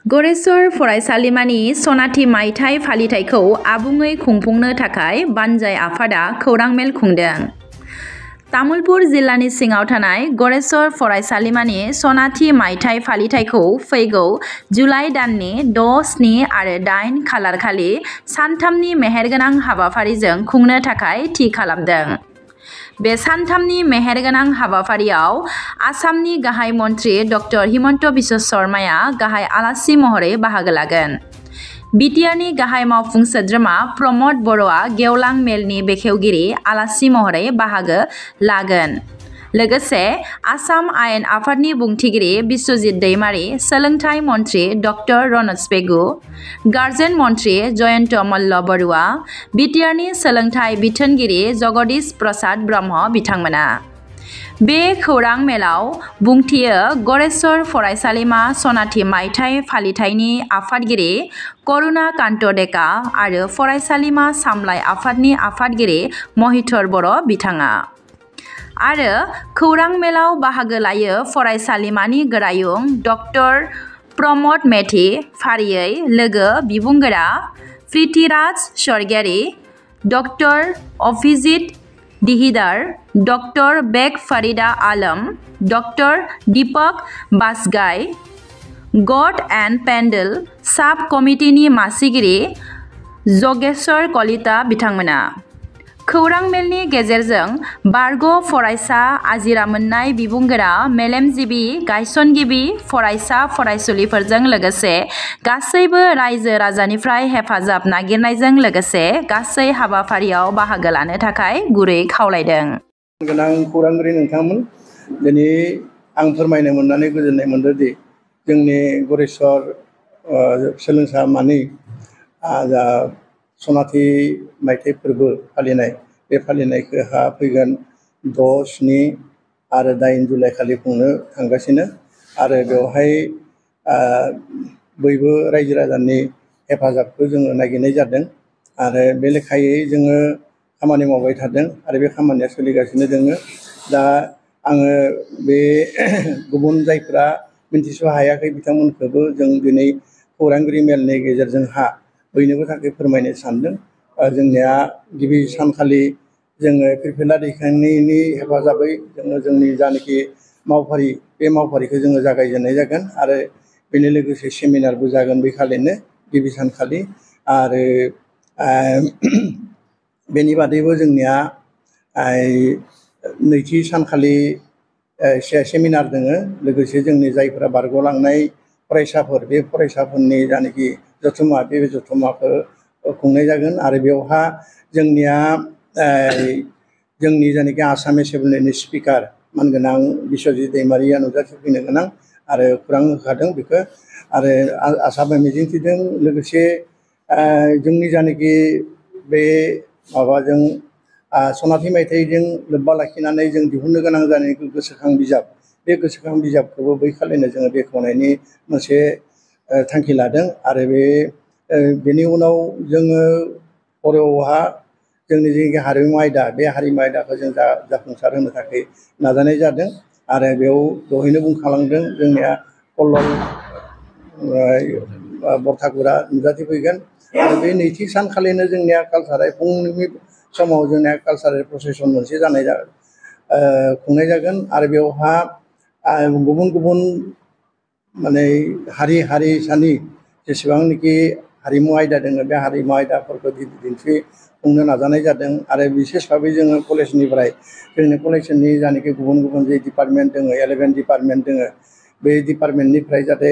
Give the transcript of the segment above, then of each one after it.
गरेस्वर फरायसालिमानि सनाथि मायथाइ फालिथायखौ आबुङै खुंफुंनो थाखाय बानजाय आफादा खौरां मेल खुंदों। तामुलपुर जिल्लानि सिङाव थानाय गरेस्वर फरायसालिमानि सनाथि मायथाइ फालिथायखौ फैगौ जुलाइ दाननि 6, 7 आरो 8 खालारखालि सानथामनि मेहेरगोनां हाबाफारिजों खुंनो थाखाय थि खालामदों। बे सानथामनि मेहेरगोनां हाबाफारियाव आसामनि गाहाय मन्त्रि डक्टर हिमन्त बिश्व शर्माया गाहाय आलासि महरै बाहागो लागोन। बिटिआरनि गाहाय मावफुं सोद्रोमा प्रमद बर'आ गेवलां मेलनि बेखेवगिरि आलासि महरै बाहागो लागोन। लोगोसे आसाम आयेन आफादनि बुंथिगिरि बिस्वजित दैमारी, सोलोंथाइ मन्त्रि डक्टर रनज पेगु, गार्जेन मन्त्रि जयन्त मल्ल बरुवा, बिटिआरनि सोलोंथाइ बिथोनगिरि जगदीश प्रसाद ब्रह्म बिथांमोना। बे खौरां मेलाव बुंथियो गरेस्वर फरायसालिमा सनाथि मायथाइ फालिथायनि आफादगिरि करुणा कान्त डेका आरो फरायसालिमा सामलाय आफादनि आफादगिरि महिधर बर' बिथाङा। आरो खौरां मेलाव बाहागो लायो फरायसालिमानि गोरायुं डक्टर प्रमद मेधि, फारियै लोगो बिबुंगोरा प्रिथिराज स्वरगियारि, डक्टर अभिजित दिहिदार, डक्टर बेग फरिदा आलम, डक्टर दीपक बाजगाई, गड एन्ड पेन्डेल साब कमिटिनि मासिगिरि जगेश्वर कलिता बिथांमोना। खौरां मेलनि गेजेरजों बारग' फरायसा, आजिरा मोननाय बिबुंगोरा, मेलेमजिबि, गायसनगिरि, फरायसा फरायसुलिफोरजों लोगोसे गासैबो रायजो राजानिफ्राय हेफाजाब नागिरनायजों लोगोसे गासै हाबाफारियाव बाहागो लानो थाखाय गुरै खावलायदों। गोनां खौरांगिरि नोंथांमोन, दिनै आं फोरमायनो मोननानै गोजोननाय मोनदों दि जोंनि गरेस्वर सोलोंसालिमानि जा सनाथि मायथाइ फोरबो फालिनाय, बे फालिनायखौ फैगोन 6, 7 आरो 8 जुलाइ खालि खुंनो थांगासिनो। आरो बेवहाय बयबो रायजो राजानि हेफाजाबखौ जोङो नागिरनाय जादों आरो बे लेखायै जोङो खामानि मावबाय थादों आरो बे खामानिया सोलिगासिनो दोङो। दा आङो बे गुबुन जायफ्रा मिन्थिस' हायाखै बिथांमोनखौबो जों दिनै खौरांगिरि मेलनि गेजेरजों बयनोबो थाखाय फोरमायनो सानदों। जोंनिया गिबि सानखालि जोङो फिरफिला दैखांनायनि हेफाजाबै जोङो जोंनि जानाखि मावफारि, बे मावफारिखौ जोङो जागायजेननाय जागोन आरो बेनि लोगोसे सेमिनारबो जागोन बे खालिनो गिबि सानखालि। आरो बेनि बादैबो जोंनिया नैथि सानखालि सेमिनार दोङो। लोगोसे जोंनि जायफोरा बारग'लांनाय फरायसाफोर, बे फरायसाफोरनि जानाखि जथुम्मा, बे जथुम्माखौ खुंनाय जागोन आरो बेवहा जोंनिया जोंनि जानाखि आसाम एसेम्बलिनि स्पिकार मानगोनां बिस्वजित दैमारिया नुजाथिफैनो गोनां आरो खौरां होखादों बेखौ। आरो आसामा मिजिंथिदों लोगोसे जोंनि जानाखि बे माबाजों सनाथि मायथाइजों लोब्बा लाखिनानै जों दिहुननो गोनां जानाय गोसोखां बिजाब, बे गोसोखां बिजाबखौबो बै खालिनो जोङो बेखेवनायनि मोनसे थांखि लादों। आरो बेनि उनाव जोङो हरावहा जोंनि जेनाखि हारिमु आयदा, बे हारिमु आयदाखौ जों जाफुंसार होनो थाखाय नाजानाय जादों। आरो बेयाव दहायनो बुंखालांदों जोंनिया कल्लर बरथागुरा नुजाथिफैगोन। आरो बे नैथि सानखालिनो जोंनिया कालसारेल फुंनि समाव जोंनिया कालसारेल प्रसेसन मोनसे खुंनाय जागोन। आरो बेवहा गुबुन गुबुन माने हारिसानि जेसेबांनाखि हारिमु आयदा दङ, बे हारिमु आयदाफोरखौ दिन्थिफुंनो नाजानाय जादों। आरो बिसेस भाबै जोङो कलेजनिफ्राय जोंनि कलेजनि जानाखि गुबुन गुबुन जे डिपार्टमेन्ट दङ, 11 डिपार्टमेन्ट दङ, बे डिपार्टमेन्टनिफ्राय जाहाथे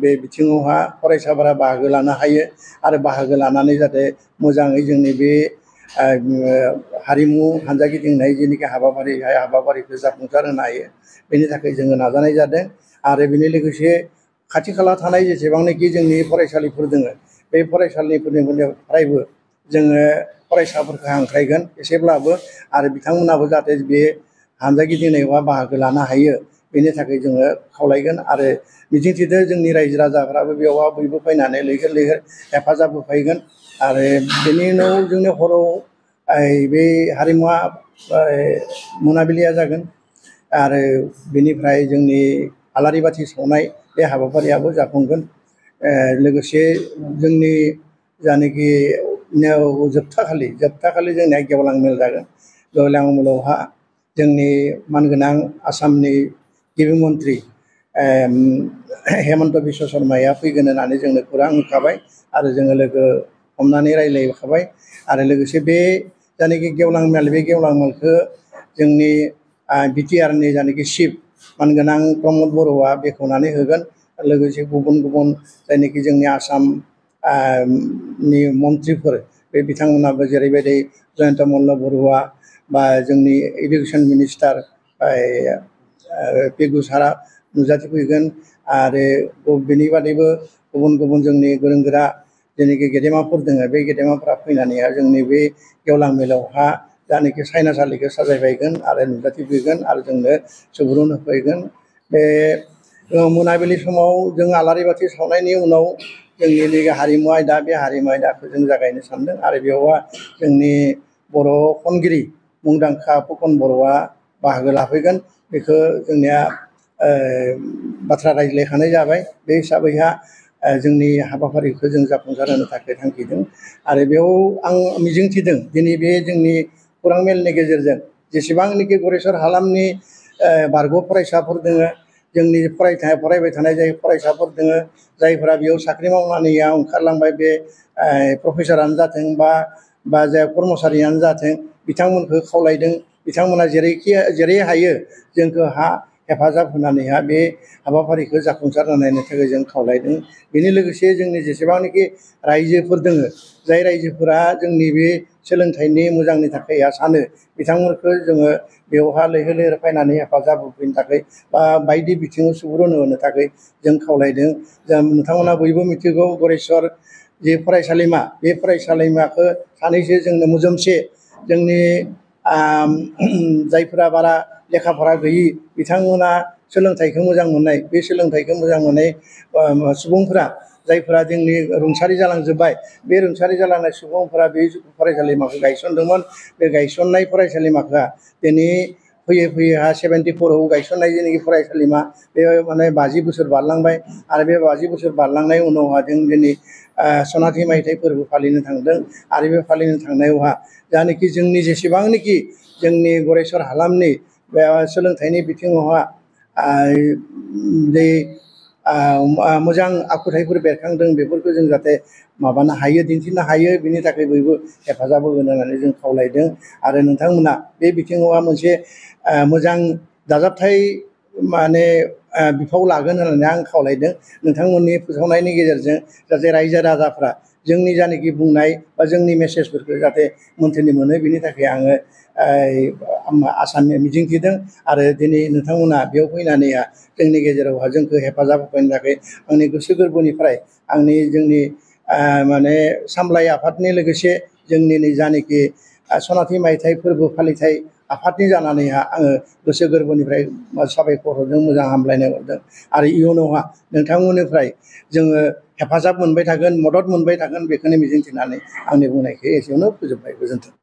बे बिथिङावहा फरायसाफोरा बाहागो लानो हायो आरो बाहागो लानानै जाहाथे मोजाङै जोंनि बे हारिमु हान्जा गिदिंनाय जेनिखि हाबाफारिखौ जाफुंसार होनो हायो, बेनि थाखाय जोङो नाजानाय जादों। आरो बेनि लोगोसे खाथि खाला थानाय जेसेबांनाखि जोंनि फरायसालिफोर दङ, बे फरायसालिफोरनिफ्रायबो जोङो फरायसाफोरखौ हांख्रायगोन एसेब्लाबो, आरो बिथांमोनाबो जाहाथे बे हान्जा गिदिंनायावहा बाहागो लानो हायो, बेनि थाखाय जोङो खावलायगोन। आरो मिजिंथिदों जोंनि रायजो राजाफ्राबो बेवहा बयबो फैनानै लैहोर लैहोर हेफाजाब होफैगोन। आरो बेनि उनाव जोंनि हराव बे हारिमुआ मोनाबिलिया जागोन आरो बेनिफ्राय जोंनि आलारि बाथि सावनाय बे हाबाफारियाबो जाफुंगोन। लोगोसे जोंनि जानाखि जोबथा खालि जोंनिया गेवलां मेल जागोन। गेवलां मेलावहा जोंनि मानगोनां आसामनि गिबि मन्थ्रि हेमन्त बिश्व शर्माया फैगोन होननानै जोंनो खौरां होखाबाय आरो जोङो लोगो हमनानै रायज्लायखाबाय। आरो लोगोसे बे जानाखि गेवलां मेल, बे गेवलां मेलखौ जोंनि बिटिआरनि जानाखि चिफ मानगोनां प्रमद बर'आ बेखेवनानै होगोन। लोगोसे गुबुन गुबुन जायनाखि जोंनि आसाम नि मन्थ्रिफोर बे बिथांमोनाबो जेरैबायदि जयन्त मल्ल बरुवा बा जोंनि इडुकेसन मिनिस्टार पेगु सारा नुजाथिफैगोन। आरो बेनि बादैबो गुबुन गुबुन जोंनि गोरों गोरा जेनाखि गेदेमाफोर दङ, बे गेदेमाफोरा फैनानैहा जोंनि बे गेवलां मेलावहा जानाखि सायनासालिखौ साजायफैगोन आरो नुजाथिफैगोन आरो जोंनो सुबुरुन होफैगोन। बे मोनाबिलि समाव जों आलारि बाथि सावनायनि उनाव जोंनि नैबे हारिमु आयदा, बे हारिमु आयदाखौ जों जागायनो सानदों। आरो बेवहाय जोंनि बर' खनगिरि मुंदांखा फुकन बर'आ बाहागो लाफैगोन। बेखौ जोंनिया बाथ्रा रायज्लायखानाय जाबाय। बे हिसाबैहा जोंनि हाबाफारिखौ जों जाफुंसार होनो थाखाय थांखिदों। आरो बेयाव आं मिजिंथिदों दिनै बे जोंनि खौरां मेलनि गेजेरजों जेसेबांनाखि गरेस्वर हालामनि बारग' फरायसाफोर दङ, जोंनि फरायबाय थानाय जाय फरायसाफोर दङ, जायफोरा बेयाव साख्रि मावनानै ओंखारलांबाय, बे प्रफेसारानो जाथों बा जाय कर्मसारियानो जाथों, बिथांमोनखौ खावलायदों बिथांमोना जेरै हायो जोंखौ हेफाजाब होनानैहा बे हाबाफारिखौ जाफुंसार होनायनि थाखाय जों खावलायदों। बेनि लोगोसे जोंनि जेसेबांनाखि रायजोफोर दङ, जाय रायजोफोरा जोंनि बे सोलोंथाइनि मोजांनि थाखाय सानो, बिथांमोनखौ जोङो बेवहाय लैहोर लैहोर फैनानै हेफाजाब होफैनो थाखाय बा बायदि बिथिङाव सुबुरुन होनो थाखाय जों खावलायदों। नोंथांमोना बयबो मिथिगौ गरेस्वर जे फरायसालिमा, बे फरायसालिमाखौ सानैसो जोंनो मोजोमसे जोंनि जायफोरा बारा लेखा फरा गैयि बिथांमोना सोलोंथाइखौ मोजां मोननाय, बे सोलोंथाइखौ मोजां मोननाय सुबुंफोरा जायफोरा जोंनि रुंसारि जालांजोब्बाय, बे रुंसारि जालांनाय सुबुंफोरा बे फरायसालिमाखौ गायसनदोंमोन। बे गायसननाय फरायसालिमाखौ दिनै फैयै फैयै 74आव गायसननाय जेनाखि फरायसालिमा, बे माने 50 बोसोर बारलांबाय। आरो बे 50 बोसोर बारलांनाय उनावहा जों दिनै सनाथि मायथाइ फोरबो फालिनो थांदों। आरो बे फालिनो थांनायावहा जानाखि जोंनि जेसेबांनाखि जोंनि गरेस्वर हालामनि बे सोलोंथाइनि बिथिङावहा जे मोजां आखुथायफोर बेरखांदों, बेफोरखौ जों जाहाथे माबानो हायो, दिन्थिनो हायो, बिनि थाखाय बयबो हेफाजाब होगोन होननानै जों खावलायदों। आरो नोंथांमोना बे बिथिङावहा मोनसे मोजां दाजाबथाय माने बिफाव लागोन होननानै आं खावलायदों। नोंथांमोननि फोसावनायनि गेजेरजों जाहाथे रायजो राजाफ्रा जोंनि जानाखि बुंनाय बा जोंनि मेसेजफोरखौ जाहाथे मोन्थिनो मोनो, बिनि थाखाय आङो आसामनि मिजिंथिदों। आरो दिनै नोंथांमोना बेयाव फैनानै जोंनि गेजेरावहा जोंखौ हेफाजाब होफैनो थाखाय आंनि गोसो गोरबोनिफ्राय जोंनि माने सामलाय आफादनि लोगोसे जोंनि जानाखि सनाथि मायथाइ फोरबो फालिथाय आफादनि जानानैहा आङो गोसो गोरबोनिफ्राय साबायखर हरदों, मोजां हामलायनाय हरदों। आरो इयुनावहा नोंथांमोननिफ्राय जोङो हेफाजाब मोनबाय थागोन, मदद मोनबाय थागोन, बेखौनो मिजिंथिनानै आंनि बुंनायखौ एसेयावनो फोजोबबाय। गोजोन्थों।